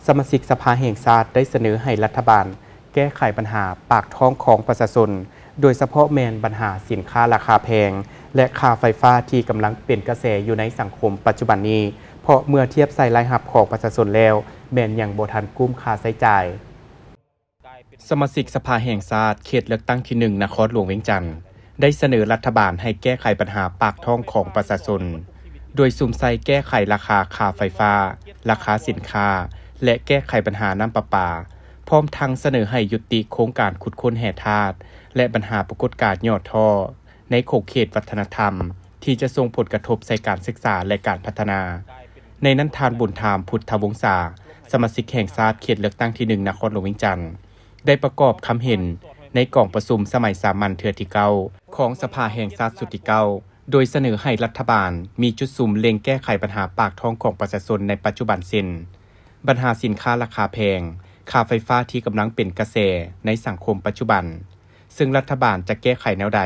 ສະມາຊິກສະພາແຫ່ງຊາດໄດ້ສະເໜີໃຫ້ລັດຖະບານແກ້ໄຂບັນຫາປາກທ້ອງຂອງປະຊາຊົນ, ໂດຍສະເພາະແມ່ນບັນຫາສິນຄ້າລາຄາແພງ ແລະ ຄ່າໄຟຟ້າທີ່ກຳລັງເປັນກະແສຢູ່ໃນສັງຄົມປັດຈຸບັນນີ້, ເພາະເມື່ອທຽບໃສ່ລາຍຮັບຂອງປະຊາຊົນແລ້ວ ແມ່ນຍັງບໍ່ທັນກຸ້ມຄ່າໃຊ້ຈ່າຍ. ສະມາຊິກສະພາແຫ່ງຊາດເຂດເລືອກຕັ້ງທີໜຶ່ງ ນະຄອນຫຼວງວຽງຈັນ ໄດ້ສະເໜີລັດຖະບານໃຫ້ແກ້ໄຂບັນຫາປາກທ້ອງຂອງປະຊາຊົນ, ໂດຍສຸມໃສ່ແກ້ໄຂລາຄາຄ່າໄຟຟ້າ, ລາຄາສິນຄ້າ ແລະ ແກ້ໄຂບັນຫານ້ຳປະປາ, ພ້ອມທັງສະເໜີໃຫ້ຍຸຕິໂຄງການຂຸດຄົ້ນແຮ່ທາດ ແລະ ບັນຫາປາກົດການຫຍໍ້ທໍ້ໃນຂົງເຂດວັດທະນະທຳ ທີ່ຈະສົ່ງຜົນກະທົບໃສ່ການສຶກສາ ແລະ ການພັດທະນາ. ໃນນັ້ນ ທ່ານ ບຸນທາມ ພຸດທະວົງສາ, ສະມາຊິກແຫ່ງຊາດເຂດເລືອກຕັ້ງທີໜຶ່ງ ນະຄອນຫຼວງວຽງຈັນ ໄດ້ປະກອບຄຳເຫັນໃນກອງປະຊຸມສະໄໝສາມັນເທື່ອທີເກົ້າ ຂອງສະພາແຫ່ງຊາດຊຸດທີເກົ້າ ໂດຍສະເໜີໃຫ້ລັດຖະບານມີຈຸດສຸມເລັ່ງແກ້ໄຂບັນຫາປາກທ້ອງຂອງປະຊາຊົນໃນປັດຈຸບັນ ເຊັ່ນ ບັນຫາສິນຄ້າລາຄາແພງ, ຄ່າໄຟຟ້າທີ່ກຳລັງເປັນກະແສໃນສັງຄົມປັດຈຸບັນ, ເຊິ່ງລັດຖະບານຈະແກ້ໄຂແນວໃດ,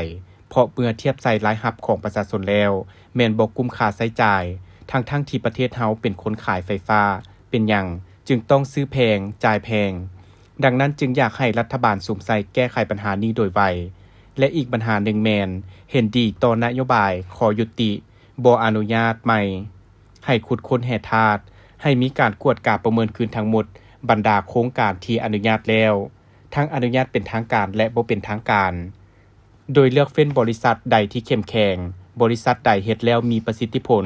ເພາະເມື່ອທຽບໃສ່ລາຍຮັບຂອງປະຊາຊົນແລ້ວ ແມ່ນບໍ່ກຸ້ມຄ່າໃຊ້ຈ່າຍ, ທັງໆທີ່ປະເທດເຮົາເປັນຄົນຂາຍໄຟຟ້າ, ເປັນຫຍັງຈຶ່ງຕ້ອງຊື້ແພງ, ຈ່າຍແພງ? ດັ່ງນັ້ນຈຶ່ງຢາກໃຫ້ລັດຖະບານສຸມໃສ່ແກ້ໄຂບັນຫານີ້ໂດຍໄວ. ແລະ ອີກບັນຫາໜຶ່ງແມ່ນເຫັນດີຕໍ່ນະໂຍບາຍຂໍຍຸຕິ ບໍ່ອະນຸຍາດໃໝ່ໃຫ້ຂຸດຄົ້ນແຮ່ທາດ, ໃຫ້ມີການກວດກາປະເມີນຄືນທັງໝົດບັນດາໂຄງການທີ່ອະນຸຍາດແລ້ວ, ທັງອະນຸຍາດເປັນທາງການ ແລະ ບໍ່ເປັນທາງການ, ໂດຍເລືອກເວັ້ນບໍລິສັດໃດທີ່ເຂັ້ມແຂງ, ບໍລິສັດໃດເຮັດແລ້ວມີປະສິດທິຜົນ,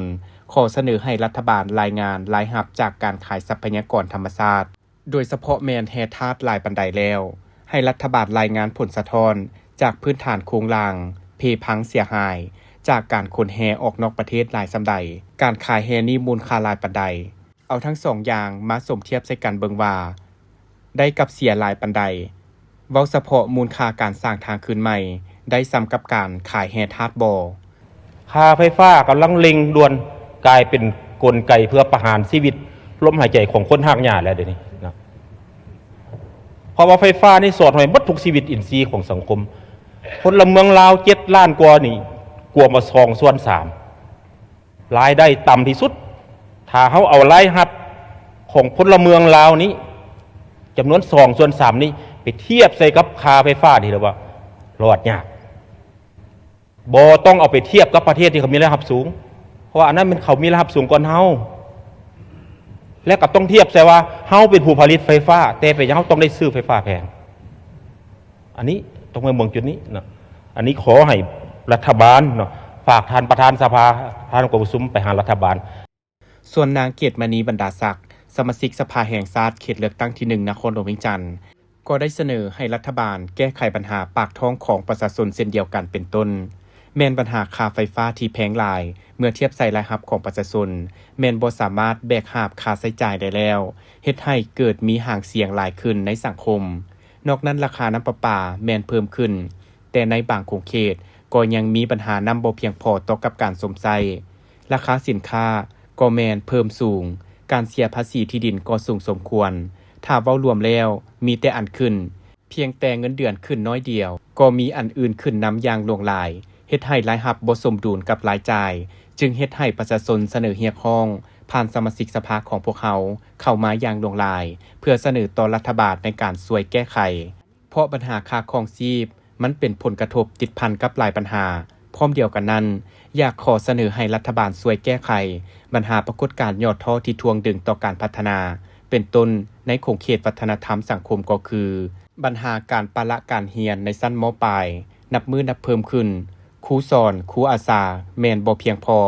ຂໍສະເໜີໃຫ້ລັດຖະບານລາຍງານລາຍຮັບຈາກການຂາຍຊັບພະຍາກອນທຳມະຊາດ, ໂດຍສະເພາະແມ່ນແຮ່ທາດຫຼາຍປານໃດແລ້ວ, ໃຫ້ລັດຖະບານລາຍງານຜົນສະທ້ອນຈາກພື້ນຖານໂຄງລ່າງເພພັງເສຍຫາຍ ຈາກການຂົນແຮ່ອອກນອກປະເທດຫຼາຍສ່ຳໃດ, ການຂາຍແຮ່ນີ້ມູນຄ່າຫຼາຍປານໃດ. ເອົາທັງສອງຢ່າງມາສົມທຽບໃສ່ກັນເບິ່ງວ່າ ໄດ້ກັບເສຍຫຼາຍປານໃດ? ເວົ້າສະເພາະມູນຄ່າການສ້າງທາງຄືນໃໝ່ ໄດ້ສ່ຳກັບການຂາຍແຮ່ທາດບໍ່? ຄ່າໄຟຟ້າກຳລັງເລັ່ງດ່ວນ ກາຍເປັນກົນໄກເພື່ອປະຫານຊີວິດ ລົມຫາຍໃຈຂອງຄົນຮາກຫຍ້າແລ້ວດຽວນີ້ນະ. ເພາະວ່າໄຟຟ້ານີ້ສອດຫ້ອຍໝົດທຸກຊີວິດອິນຊີຂອງສັງຄົມ. ພົນລະເມືອງລາວເຈັດລ້ານກວ່ານີ້ ກວມເອົາສອງສ່ວນສາມ. ລາຍໄດ້ຕ່ຳທີ່ສຸດ, ຖ້າເຮົາເອົາລາຍຮັບຂອງພົນລະເມືອງລາວນີ້ ຈຳນວນສອງສ່ວນສາມນີ້ ໄປທຽບໃສ່ກັບຄ່າໄຟຟ້ານີ້ ເລີຍວ່າລອດຍາກ. ບໍ່ຕ້ອງເອົາໄປທຽບກັບປະເທດທີ່ເຂົາມີລາຍຮັບສູງ, ເພາະວ່າອັນນັ້ນແມ່ນເຂົາມີລາຍຮັບສູງກ່ອນເຮົາ, ແລະ ກໍຕ້ອງທຽບໃສ່ວ່າເຮົາເປັນຜູ້ຜະລິດໄຟຟ້າ, ແຕ່ເປັນຫຍັງເຮົາຕ້ອງໄດ້ຊື້ໄຟຟ້າແພງ? ອັນນີ້ຕ້ອງມາເບິ່ງຈຸດນີ້ເນາະ. ອັນນີ້ຂໍໃຫ້ລັດຖະບານເນາະ ຝາກທ່ານປະທານສະພາ, ທ່ານກອງປະຊຸມໄປຫາລັດຖະບານ. ສ່ວນນາງ ເກດມະນີ ບັນດາສັກ, ສະມາຊິກສະພາແຫ່ງຊາດເຂດເລືອກຕັ້ງທີໜຶ່ງ ນະຄອນຫຼວງວຽງຈັນ ກໍໄດ້ສະເໜີໃຫ້ລັດຖະບານແກ້ໄຂບັນຫາປາກທ້ອງຂອງປະຊາຊົນເຊັ່ນດຽວກັນ ເປັນຕົ້ນ ແມ່ນບັນຫາຄ່າໄຟຟ້າທີ່ແພງຫຼາຍ ເມື່ອທຽບໃສ່ລາຍຮັບຂອງປະຊາຊົນ ແມ່ນບໍ່ສາມາດແບກຫາບຄ່າໃຊ້ຈ່າຍໄດ້ແລ້ວ, ເຮັດໃຫ້ເກີດມີຫາງສຽງຫຼາຍຂຶ້ນໃນສັງຄົມ. ນອກນັ້ນ ລາຄານ້ຳປະປາແມ່ນເພີ່ມຂຶ້ນ, ແຕ່ໃນບາງຂົງເຂດກໍຍັງມີບັນຫານ້ຳບໍ່ພຽງພໍຕໍ່ກັບການຊົມໃຊ້. ລາຄາສິນຄ້າກໍແມ່ນເພີ່ມສູງ, ການເສຍພາສີທີ່ດິນກໍສູງສົມຄວນ. ຖ້າເວົ້າລວມແລ້ວ ມີແຕ່ອັນຂຶ້ນ, ພຽງແຕ່ເງິນເດືອນຂຶ້ນໜ້ອຍດຽວ ກໍມີອັນອື່ນຂຶ້ນນຳຢ່າງຫຼວງຫຼາຍ, ເຮັດໃຫ້ລາຍຮັບບໍ່ສົມດຸນກັບລາຍຈ່າຍ, ຈຶ່ງເຮັດໃຫ້ປະຊາຊົນສະເໜີຮຽກຮ້ອງຜ່ານສະມາຊິກສະພາຂອງພວກເຮົາເຂົ້າມາຢ່າງຫຼວງຫຼາຍ ເພື່ອສະເໜີຕໍ່ລັດຖະບານໃນການຊ່ວຍແກ້ໄຂ, ເພາະບັນຫາຄ່າຄອງຊີບມັນເປັນຜົນກະທົບຕິດພັນກັບຫຼາຍບັນຫາ. ພ້ອມດຽວກັນນັ້ນ, ຢາກຂໍສະເໜີໃຫ້ລັດຖະບານຊ່ວຍແກ້ໄຂບັນຫາປາກົດການຫຍໍ້ທໍ້ທີ່ຖ່ວງດຶງຕໍ່ການພັດທະນາ, ເປັນຕົ້ນໃນຂົງເຂດວັດທະນະທຳສັງຄົມກໍຄື ບັນຫາການປະລະການຮຽນໃນຊັ້ນ ມ.ປາຍ ນັບມື້ນັບເພີ່ມຂຶ້ນ, ຄູສອນ, ຄູອາສາແມ່ນບໍ່ພຽງພໍ,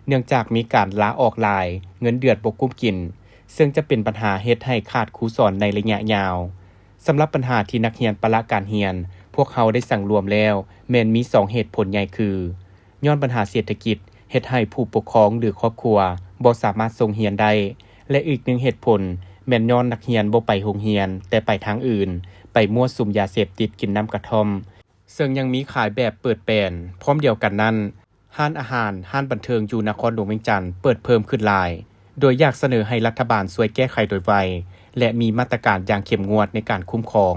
ເນື່ອງຈາກມີການລາອອກຫຼາຍ, ເງິນເດືອນບໍ່ກຸ້ມກິນ, ເຊິ່ງຈະເປັນບັນຫາເຮັດໃຫ້ຂາດຄູສອນໃນໄລຍະຍາວ. ສຳລັບບັນຫາທີ່ນັກຮຽນປະລະການຮຽນ, ພວກເຮົາໄດ້ສັງລວມແລ້ວ ແມ່ນມີສອງເຫດຜົນໃຫຍ່ຄື ຍ້ອນບັນຫາເສດຖະກິດເຮັດໃຫ້ຜູ້ປົກຄອງ ຫຼື ຄອບຄົວບໍ່ສາມາດສົ່ງຮຽນໄດ້ ແລະ ອີກໜຶ່ງເຫດຜົນແມ່ນຍ້ອນນັກຮຽນບໍ່ໄປໂຮງຮຽນ ແຕ່ໄປທາງອື່ນ, ໄປມົ້ວສຸມຢາເສບຕິດ, ກິນນ້ຳກະທ່ອມ, ເຊິ່ງຍັງມີຂາຍແບບເປີດແປນ. ພ້ອມດຽວກັນນັ້ນ, ຮ້ານອາຫານ, ຮ້ານບັນເທີງຢູ່ນະຄອນຫຼວງວຽງຈັນເປີດເພີ່ມຂຶ້ນຫຼາຍ, ໂດຍຢາກສະເໜີໃຫ້ລັດຖະບານຊ່ວຍແກ້ໄຂໂດຍໄວ ແລະ ມີມາດຕະການຢ່າງເຂັ້ມງວດໃນການຄຸ້ມຄອງ.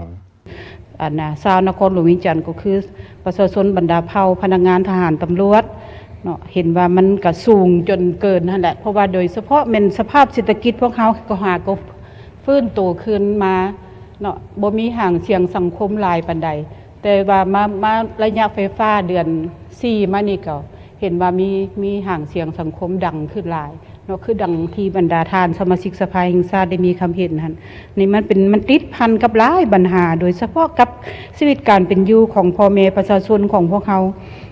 ອັນນ່າ ຊາວນະຄອນຫຼວງວຽງຈັນ ກໍຄືປະຊາຊົນບັນດາເຜົ່າ, ພະນັກງານ, ທະຫານ, ຕຳຫຼວດເນາະ, ເຫັນວ່າມັນກະສູງຈົນເກີນຫັ້ນແຫຼະ, ເພາະວ່າໂດຍສະເພາະແມ່ນສະພາບເສດຖະກິດພວກເຮົາກໍຫາກໍ ຟື້ນໂຕຄືນມາເນາະ ບໍ່ມີຫາງສຽງສັງຄົມຫຼາຍປານໃດ, ແຕ່ວ່າມາ ມາໄລຍະໄຟຟ້າເດືອນສີ່ມານີ້ກໍເຫັນວ່າມີ ມີຫາງສຽງສັງຄົມດັງຂຶ້ນຫຼາຍເນາະ, ຄືດັ່ງທີ່ບັນດາທ່ານສະມາຊິກສະພາແຫ່ງຊາດໄດ້ມີຄຳເຫັນຫັ້ນ. ນີ້ມັນເປັນ ມັນຕິດພັນກັບຫຼາຍບັນຫາ ໂດຍສະເພາະກັບຊີວິດການເປັນຢູ່ຂອງພໍ່ແມ່ປະຊາຊົນຂອງພວກເຮົາ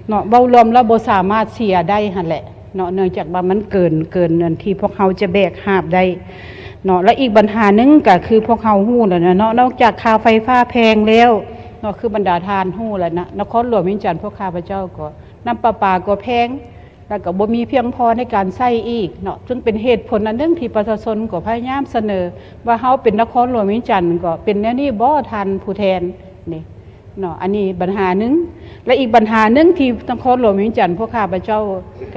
ເນາະ, ເວົ້າລວມແລ້ວບໍ່ສາມາດເສຍໄດ້ຫັ້ນແຫຼະເນາະ, ເນື່ອງຈາກວ່າມັນເກີນ ເກີນອັນທີ່ພວກເຮົາຈະແບກຫາບໄດ້ເນາະ. ແລະ ອີກບັນຫາໜຶ່ງກໍຄືພວກເຮົາຮູ້ແລ້ວນະເນາະ, ນອກຈາກຄ່າໄຟຟ້າແພງແລ້ວເນາະ ຄືບັນດາທ່ານຮູ້ແລ້ວນະ, ນະຄອນຫຼວງວຽງຈັນພວກຂ້າພະເຈົ້າກໍ ນ້ຳປະປາກໍແພງ ແລ້ວກໍບໍ່ມີພຽງພໍໃນການໃຊ້ອີກເນາະ, ຈຶ່ງເປັນເຫດຜົນອັນໜຶ່ງທີ່ປະຊາຊົນກໍພະຍາຍາມສະເໜີວ່າ ເຮົາເປັນນະຄອນຫຼວງວຽງຈັນກໍເປັນແນວນີ້ບໍ່ ທ່ານຜູ້ແທນ ນີ້ເນາະ. ອັນນີ້ບັນຫາໜຶ່ງ ແລະ ອີກບັນຫາໜຶ່ງທີ່ນະຄອນຫຼວງວຽງຈັນພວກຂ້າພະເຈົ້າ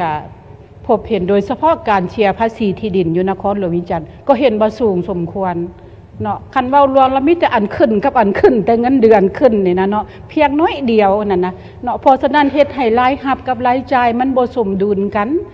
ກະພົບເຫັນ ໂດຍສະເພາະການເສຍພາສີທີ່ດິນຢູ່ນະຄອນຫຼວງວຽງຈັນ ກໍເຫັນວ່າສູງສົມຄວນ ເນາະ, ຄັນເວົ້າລວມແລ້ວມີແຕ່ອັນຂຶ້ນກັບອັນຂຶ້ນ, ແຕ່ເງິນເດືອນຂຶ້ນນີ້ນະເນາະ ພຽງໜ້ອຍດຽວນັ້ນນະເນາະ. ເພາະສະນັ້ນເຮັດໃຫ້ລາຍຮັບກັບລາຍຈ່າຍມັນບໍ່ສົມດຸນກັນ